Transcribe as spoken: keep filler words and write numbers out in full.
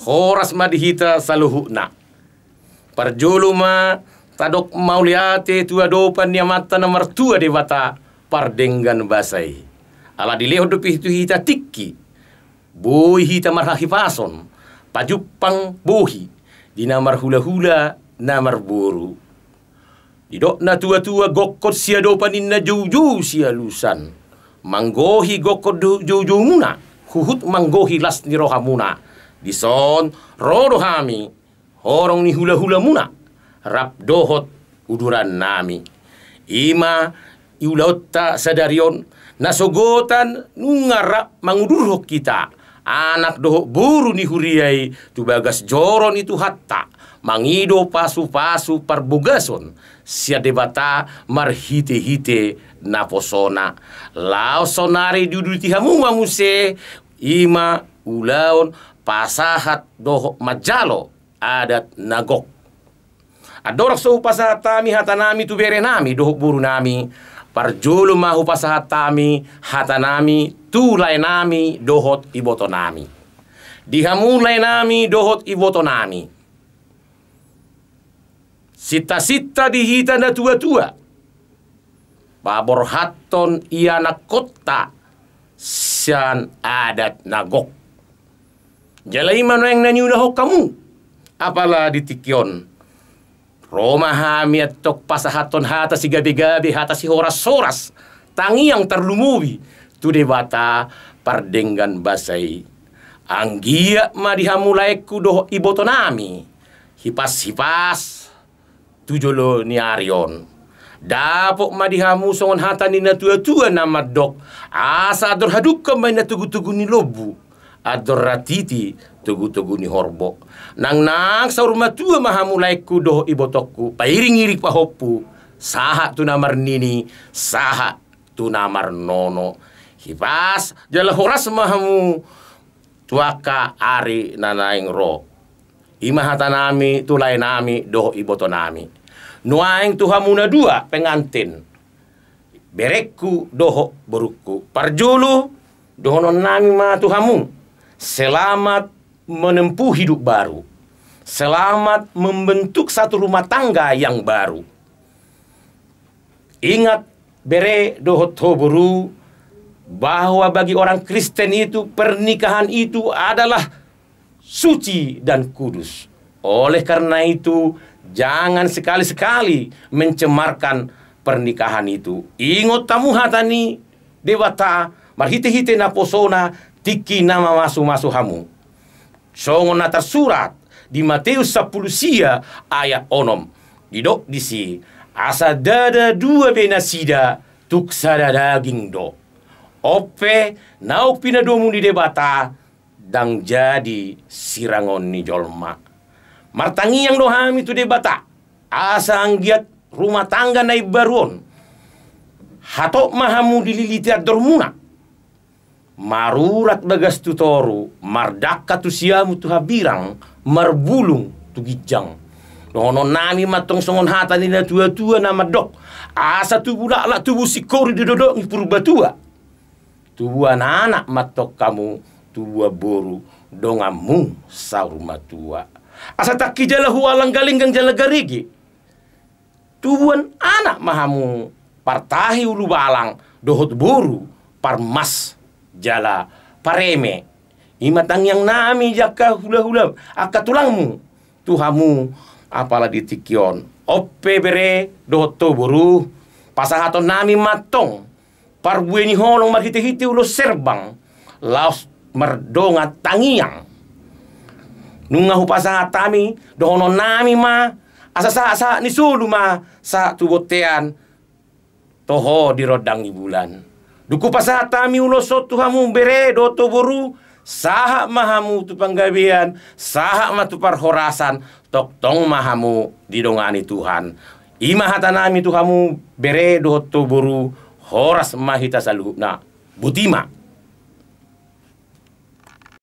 Horas ma di hita saluhutna. Parjolo ma tadok mauliate tu adopan ni Amanta na martua Debata pardenggan basa i. Ala dilehon dope tu hita tingki, boi hita marhahipason, pajumpang bohi di na marhulahula na marboru. Didok na tuatua, gokhon siadopan ninna, joujou sialusan. Manggohi gokhon do joujoumuna, huhut manggohi las ni rohamuna. Dison ro do hami, horong ni hulahulamuna, rap dohot udurannami. I ma ulaonta sadari on, na sogot nunga rap mangudurhon hita, anak dohot boru ni huria i, tu bagas joro ni Tuhanta, mangido pasupasu parbogason sian Debata marhitehite naposona. Laos saonari diuduti hamu ma muse, i ma ulaon pasahat dohot manjalo adat na gok. Andorang so hupasahat hami hatanami tu berenami dohot borunami, parjolo ma hupasahat hami hatanami tu laenami dohot ibotonami. Di hamu laenami dohot ibotonami, sintasinta di hita na tuatua, paborhathon ianakkonta sian adat na gok. Jala i ma nuaeng na niulahon hamu. Apala di tingki on, ro ma hami antong pasahathon hata sigabegabe, hata sihorashoras, tangiang tarlumobi tu Debata pardenggan basa i. Anggiat ma di hamu laengku dohot ibotonami, hipashipas tu jolo ni ari on. Dapot ma di hamu songon hata ni na tuatua na mandok: Asa andor hadungka ma inna togutogu ni lombu, andor ratiti togutogu ni horbo. Nangnang saur matua ma hamu laengku dohot ibotongku, pairingiring pahompu, sahat tu na marnini, sahat tu na marnono. Hipas jala horas ma hamu tu angka ari na naeng ro. I ma hatanami tu laenami dohot ibotonami. Nuaeng tu hamu na dua pengantin, berengku dohot borungku. Parjolo, dohononnami ma tu hamu: Selamat menempuh hidup baru. Selamat membentuk satu rumah tangga yang baru. Ingat, bere dohot ho boru, bahwa bagi orang Kristen itu, pernikahan itu adalah suci dan kudus. Oleh karena itu, jangan sekali-sekali mencemarkan pernikahan itu. Ingot hamu hata ni Debata marhitehite naposona, tingki na mamasumasu hamu. Songon na tarsurat di Mateus sampulu sia ayat onom. Didok disi: Asa ndada dua be nasida, tung sada daging do. On pe naung pinadomu ni Debata, ndang jadi sirangon ni jolma. Martangiang do hami tu Debata, asa anggiat rumah tangga na imbaru on, hatop ma hamu dililiti andormuna. Marurat bagas tu toru, mardangka tu siamun tu hambirang, marbulung tu ginjang. Dohononnami ma antong songon hata ni na tuatua na mandok: Asa tubu laklak, tubu singkoru di dolok ni Purbatua. Tubuan anak ma antong hamu, tubuan boru donganmu saur matua. Asa tangki jala hualang, galenggang jala garege. Tubuan anak ma hamu, partahi ulubalang, dohot boru parmas jala pareme. I ma tangiangnami di angka hulahula, angka tulangmu, tu hamu apala di tingki on. On pe bere dohot ho boru, pasahatonnami ma antong parbue ni holong marhitehite ulos herbang, laos mardongan tangiang. Nunga hupasahat hami, dohononnami ma, asa sahatsahat ni solu ma sahat tu bontean, toho di rondang ni bulan. Dung hupasahat hami ulos on tu hamu bere dohot ho boru, sahat ma hamu tu panggabean, sahat ma tu parhorasan, tongtong ma hamu didongani Tuhan. I ma hatanami tu hamu bere dohot ho boru, horas ma hita saluhutna. Botima.